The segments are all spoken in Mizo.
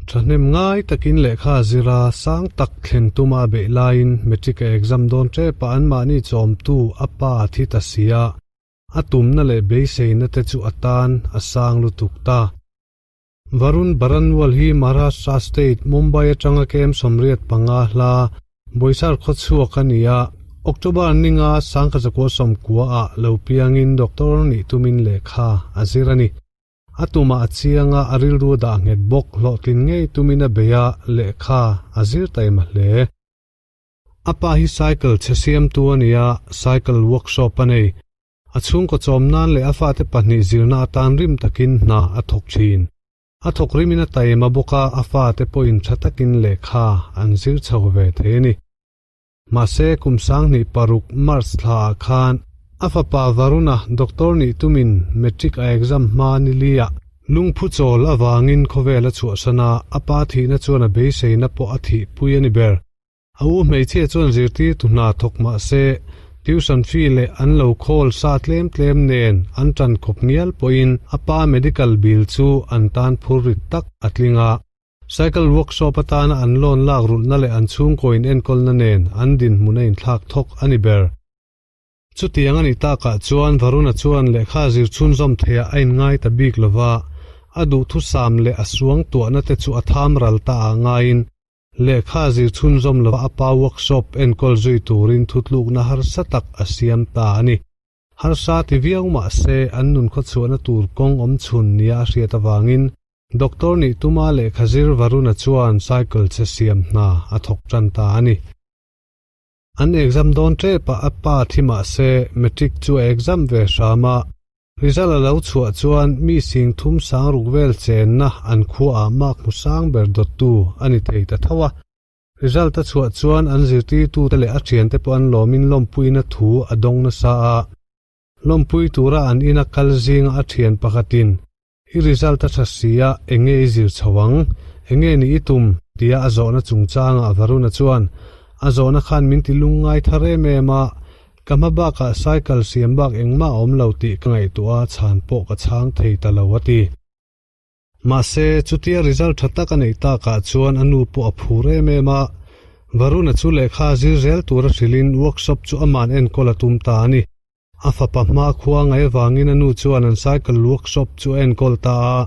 Thahnem ngai takin lehkha a zir a, sang tak thlen tuma a beih laiin matric a exam dawn tep a anmahni chawmtu a pa a thi ta si a, a tumna leh beiseina te chu a tan a sang lutuk ta. Varun Baranwal hi Maharashtra state, Mumbai atanga kem 85 hla Boisar khawchhuak a ni a, October ninga Sangkhazakuah sawmkua ah lo piangin doctor nih tumin lehkha a zir a ni. A tumah a chiang a, a rilru a dah nghet bawk, hlawhtlin ngei tumin a bei a, lehkha a zir taima hle. A pa hi cycle chhe siamtu a ni a, cycle workshop a nei. A chhungkaw chawm nan leh a fate pahnih zirna atan rim takin hna a thawk thin. A thawk rimin a taima bawk a, a fate pawhin tha takin lehkha an zir chho ve thei a ni. Mahse, kum 2006 March thla ah khan a fapa Varuna doctor nih tumin matric a exam hma ni li ah lungphu chawl avangin khawvel a chhuahsan a, a pa thihna chuan a beiseina pawh a thihpui a ni ber. A u hmeichhia chuan zirtirtu hna thawk mah se, tuition fee leh an lo khawl sa tlem tlem nen an tan khawp ngial pawhin a pa medical bill chu an tan phur rit tak a tling a. Cycle workshop atana an loan lak rulhna leh an chhungkaw in enkawlna nen an dinhmun a inthlak thawk a ni ber. Chutiang a nih takah chuan Varuna chuan lehkha zir chhunzawm theiah a inngai ta bik lova, a duhthusam leh a suangtuahna te chu a tham ral ta ah ngaiin Lehkha zir chhunzawm lova a pa workshop enkawl zui turin thutlukna harsa tak a siam ta a ni. Harsa ti viau mah se an nun khawchhuahna tur kawng awm chhun nia a hriat avangin Doctor nih tuma lehkha zir Varuna chuan cycle che siam hna a thawk tan ta a ni. An exam dawn tep a a pa thi mah se matric chu a exam ve hram a, result a lo chhuah chuan mi sing thum sang ruk vel chenna an khua ah mark hmu sang ber dawttu a ni thei ta tho a. Result a chhuah chuan an zirtirtu te leh a thiante pawh an lawmin lawmpuina thu a dawng nasa a. Lawmpui tura an ina kal zinga a thian pakhatin I result a tha si a, enge i zir chho ang? Enge ni i tum? tia a zawhna chungchangah Varuna chuan, A zawhna khan min ti lungngai thar em em a, ka hma bakah cycle siam bak engmah a awm lo tih ka ngaihtuah a, chhan pawh ka chhang thei ta lo a ti. Mahse, chutia result tha tak a neih takah chuan a nu pawh a phur em em a, Varuna chu lehkha zir zel tura hrilhin workshop chu aman enkawl a tum ta a ni. A fapa hma khua ngai avangin a nu chuan an cycle workshop chu a enkawl ta a.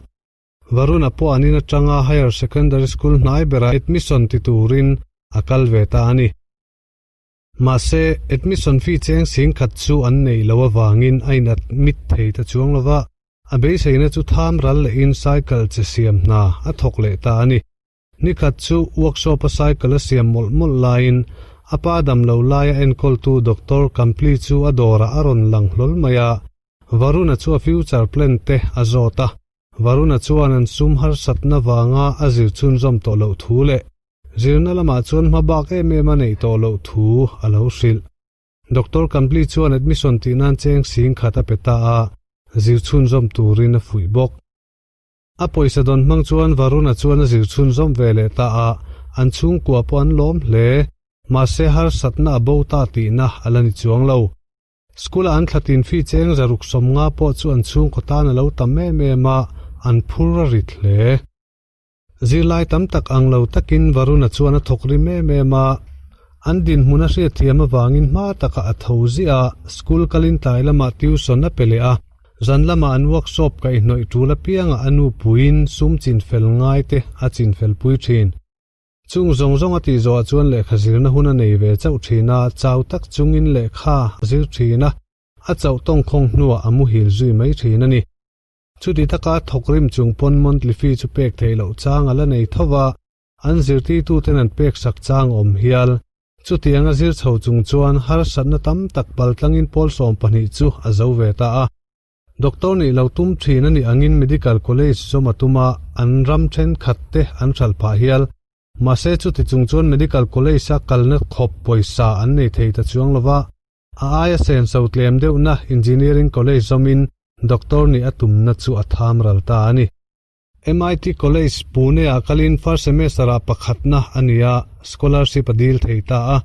Varuna pawh an in atanga Higher Secondary School hnai berah admission ti turin a kal ve ta a ni. Mahse, admission fee cheng sing khat chu an neih loh avangin a in admit thei ta chuang lo va, a beiseina chu tham ral lehin cycle che siam hna a thawk leh ta a ni. Nikhat chu workshop a cycle a siam mawlh mawlh laiin a pa damlo laia enkawltu Doctor Kampli chu a dawrah a rawn lang hlawl mai a, Varuna chu a future plan te a zawt a. Varuna chuan an sum harsatna vanga a zir chhunzawm tawh loh thu leh zirna lamah chuan hma bak em em a neih tawh loh thu a lo hrilh. Doctor Kampli chuan admission tih nan cheng sing khat a pe ta a, zir chhunzawm turin a fuih bawk. A pawisa dawn hmang chuan Varuna chuan a zir chhunzawm ve leh ta a, an chhungkua pawh an lawm hle. Mahse harsatna a bo ta tihna a la ni chuang lo. School-a an thlatin fee cheng zaruk 50 pawh chu an chhungkaw tan a lo tam em em a, an phur a rit hle. Zirlai tam tak ang lo takin Varuna chuan a thawk rim em em a, an dinhmun a hriatthiam avangin hma takah a tho ziah a, school kalin tlai lamah tuition a pe leh a. Zan lamah an workshop kaihhnawih tul apiangah a nu puiin sum chinfel ngai te a chinfel pui thin. Chung zawng zawng a tih zawhah chuan lehkha zirna hun a nei ve chauh thin a, chau tak chungin lehkha a zir thin a, a chauh tawngkhawng hnuah a muhil zui mai thin a ni. Chuti taka thawk rim chung pawn monthly fee chu pek theih loh chang a la nei tho va, an zirtirtuten an pek sak chang a awm hial. Chutiang a zir chho chung chuan harsatna tam tak paltlangin pawl 12 chu a zo ve ta a. Doctor nih lo tum thin a nih angin Medical College zawm a tum a, an ram thenkhat te an hralh phah hial. Mahse chuti chung chuan Medical College a kalna khawp pawisa an nei thei ta chuang lo va, a aia senso tlem deuhna Engineering College zawmin Doctor nih a tumna chu a tham ral ta a ni. MIT College, Pune-ah kalin first semester-ah pakhatna a ni a, scholarship a dil thei ta a.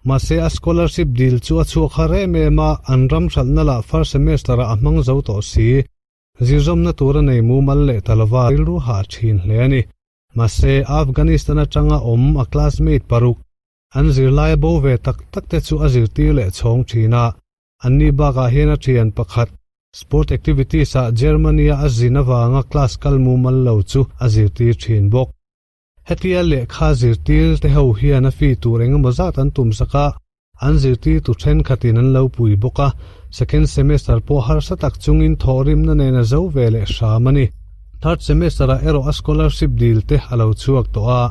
Mahse, a scholarship dil chu a chhuak har em em a, an ram hralhna lah first semester-ah a hmang zo tawh si. Zirzawmna tur a nei mumal leh ta lova rilru hah thin hle a ni. Mahse, Afghanistan atanga awm a classmate paruk, an zirlai a bo ve tak tak te chu a zirtir leh chhawng thin a. Anni bakah hian a thian pakhat, sport activities ah Germany-a a zin avanga class kal mumal lo chu a zirtir thin bawk. Hetia lehkha zirtir te ho hian a fee tur engemaw zat an tum sak a, an zirtirtu thenkhatin an lo pui bawk a, second semester pawh harsa tak chungin thawhrimna nen a zo ve leh hram a ni. Third semester ah erawh a scholarship dil te a lo chhuak tawh a,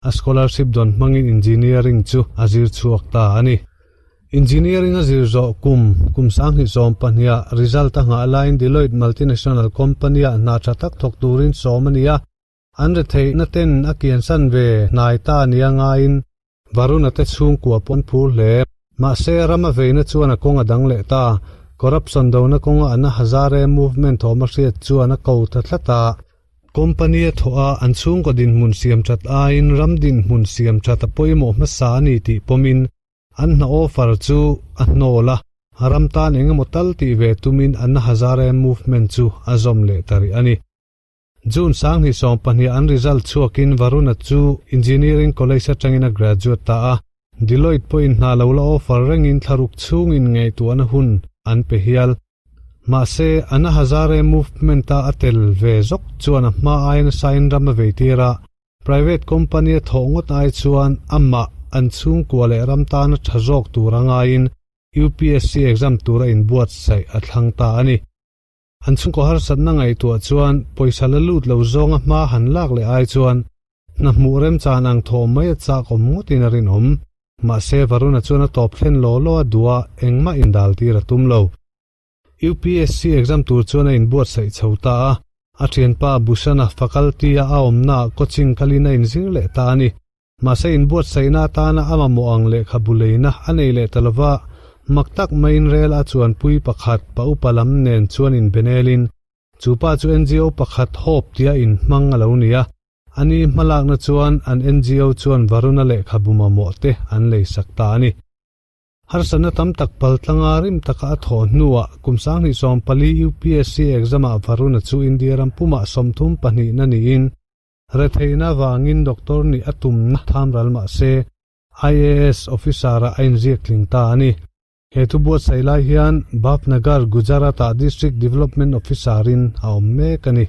a scholarship dawn hmangin engineering chu a zir chhuak ta a ni. Engineering a zir zawh kum, kum 2012 ah result a nghah laiin Deloitte multinational company ah hna tha tak thawk turin sawm a ni a, An retheihna ten a kiansan ve hnai ta nia ngaiin Varuna te chhungkua pawh an phur hle. Mahse, ram a veina chuan a kawng a dang leh ta. Corruption dona kawnga Anna Hazare movement thawm a hriat chuan a ko ta tlat a. Company a thawh a, an chhungkaw dinhmun siam that aiin ram dinhmun siam that a pawimawh hmasa a ni tih pawmin an hna offer chu a hnawl a, ram tan engemaw tal tih ve tumin Anna Hazare movement chu a zawm leh ta rih a ni. June 2020 an result chhuakin Varuna chu Engineering College atangin a graduate ta a, Deloitte pawhin hna lo la offer rengin thlaruk chhungin ngaihtuahna hun an pe hial. Mahse, Anna Hazare movement-a a tel ve zawk chuan a hma aiin a sain ram a veitir a, private company a thawh ngawt ai chuan amah an chhungkua leh ram tana tha zawk tur a ngaiin UPSC exam tura inbuatsaih a thlang ta a ni. An chhungkaw harsatna ngaihtuah chuan pawisa la lut lo zawnga hma han lak leh ai chuan hna hmuh remchan ang thawh mai a chak awm ngawtin a rinawm. Mahse, Varuna chuan a tawp thlen law law a duh a, engmah indal tir a tum lo. UPSC exam tur chuan a inbuatsaih chho ta a, a thianpa Bhushan-a faculty-a a awmnaah coaching kalin a inzir leh ta a ni. Mahse inbuatsaihna atana a mamawh ang lehkhabu leina a nei leh ta lova, mak tak maiin rel a chuanpui pakhat pa upa lam nen chuan inbenelin, chu pa chu NGO pakhat Hope tia inhmang a lo ni a. Ani hmalakna chuan an NGO chuan Varuna lehkhabu mamawh te an leisak ta a ni. Harsatna tam tak paltlanga rim taka a thawh hnuah kum 2014 UPSC exam-ah Varuna chu India ram pumah 32 na niin, Retheihna vangin doctor nih a tumna thamral mah se, IAS officer-ah a inziak tling ta a ni. He thu buatsaih lai hian Bhavnagar, Gujarat-ah District Development Officer-in a awm mek a ni.